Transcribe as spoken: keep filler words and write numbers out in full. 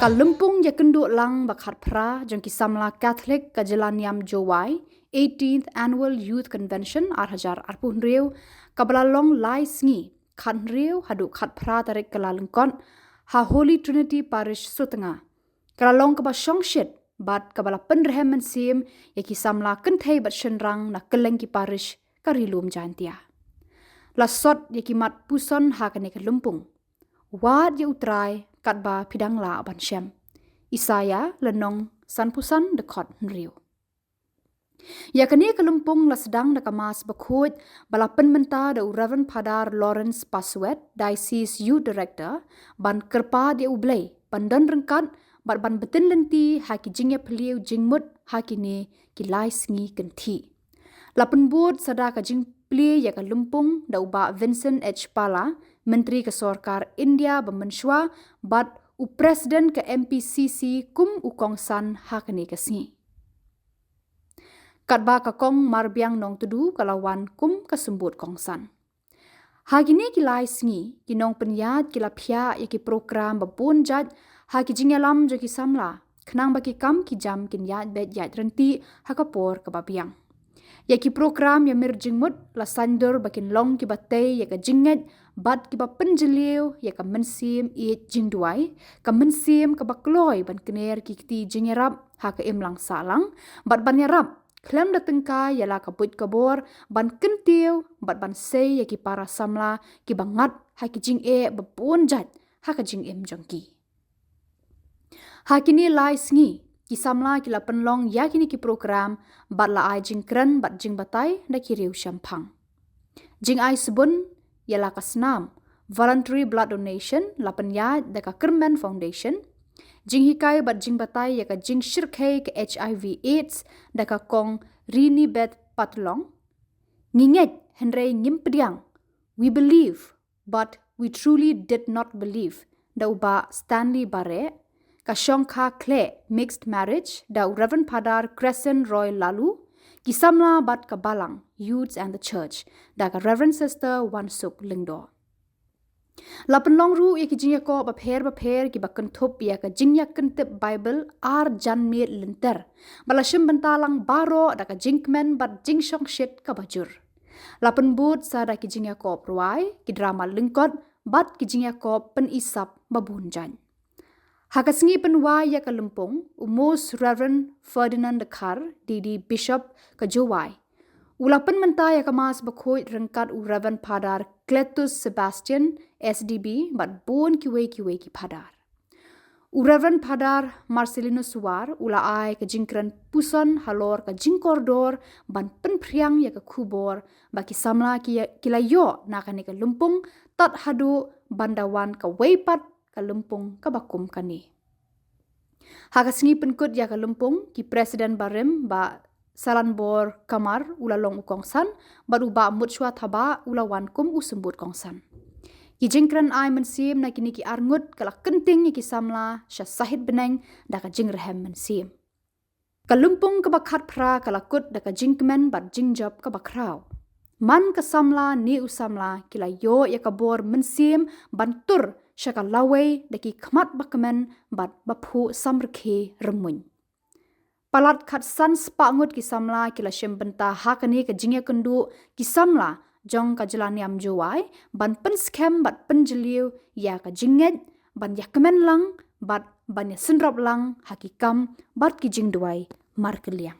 Lympung ïakynduh lang ba khatphra jong ki samla Katholik ka jylla niam Jowai, eighteenth Annual Youth Convention ar hajar arphew hynriew, kaba la long lai sngi, khathynriew haduh khatphra tarik Kyllalyngkot, ha Holy Trinity Parish Sutnga, ka la long kaba shongshit bad kaba la pynrhem mynsiem ïa ki samla kynthei bad shynrang na kylleng ki parish ka Ri Lum Jaintia. La sot ïa ki mat puson ha kane ka lympung: Wad ïa U Trai katba phi dang lah ban shem. Isaïah lynnong sanphew san, dkhot hynriew. Ïa kane ka lympung la sdang da ka Mass bakhuid ba la pynmynta da u Reverend Phadar Lawrence Paswet, Diocese Youth Director, ban kyrpad ïa U Blei ban don ryngkat bad ban btin lynti ha ki jingïapylliew jingmut ha kine ki lai sngi kynthih. La pynbud sa da ka jingplie ïa ka lympung da u Bah Vincent H Pala, Myntri ka Sorkar India ba mynshuwa bad u President ka M P C C kum u kongsan ha kane ka sngi. Katba ka Kong Marbiang Nongtdu ka la wan kum ka symbud kongsan. Ha kine ki lai sngi, ki nongpynïaid ki la phiah ïa ki program ba bun jait ha ki jingïalam jong ki samla, khnang ba ki kam ki jam kin ïaid beit ïaid ryntih ha ka por kaba biang. Ïa ki program ïamir jingmut la saiñdur ba kin long kiba tei ïa ka jingngeit bad kiba pynjylliew ïa ka mynsiem ïeit jingduwai, ka mynsiem kaba kloi ban kner ki kti jingïarap ha ka imlang sahlang, bad ban ïarap khlem da tyngkai ïa la ka buit ka bor ban kyntiew bad ban sei ïa ki para samla kiba ngat ha ki jingeh ba bun jait ha ka jingim jong ki. Ha kine lai sngi, ki samla ki la pynlong ïa kine ki program bad la ai jingkren bad jingbatai da ki riew shemphang. Jingai sbun ïa la ka snam, voluntary blood donation, la pynïaid da ka Kyrmen Foundation. Jinghikai bad jingbatai ïa ka jingshyrkhei ka H I V AIDS da ka Kong Rinibeth Patlong. Ngi ngeit hynrei ngim pdiang, we believe but we truly did not believe, da u Bah Stanley Bareh. Ka shongkha khleh, mixed marriage, da u Reverend Phadar Crescent Roy Laloo. Ki samla bad ka balang, Youths and the Church, da ka Reverend Sister Wansuk Lyngdoh. La pynlong ruh ïa ki jingïakob bapher bapher kiba kynthup ïa ka jingïakyntip Baibl ar janmiet lynter, ba la shim bynta lang baroh da ka jingkmen bad jingshongshit kaba jur. La pynbud sa da ki jingïakob rwai, ki drama lyngkot bad ki jingïakob pynisap ba bun jait. Ha ka sngi pynwai ïa ka lympung, u Most Reverend Ferdinand Dkhar, D D Bishop ka Jowai, u la pynmynta ïa ka Mass bakhuid ryngkat u Reverend Phadar Cletus Sebastian, S D B, bad bun kiwei kiwei ki phadar. U Reverend Phadar Marcelino Suar u la ai ka jingkren puson halor ka jingkordor ban pynphriang ïa ka khubor ba ki samla ki, ki la ïoh na kane ka lympung tad haduh ban da wan kawei pat ka lympung kaba kum kane. Ha ka sngi pynkut ïa ka lympung, ki President barim, Bah Salanbor Kamar u la long u kongsan, bad u Bah Mutshwa Thabah u la wan kum u symbud kongsan. Ki jingkren ai mynsiem na kine ki arngut ka la kynting ïa ki samla sha sahit bneng da ka jingrhem mynsiem. Ka lympung kaba khatphra ka la kut da ka jingkmen bad jingjop kaba khraw. Man ka samla ne u samla ki la ïoh ïa ka bor mynsiem ban tur sha ka lawei da ki khmat ba kmen bad ba phuh samrkhie rymmuiñ. Palat khatsan spah ngut ki samla ki la shim bynta ha kane ka jingïakynduh ki samla jong ka jylla niam Jowai ban pynskhem bad pynjylliew ïa ka jingngeit, ban ïakmen lang bad ban ïasynrop lang ha ki kam bad ki jingduwai markylliang.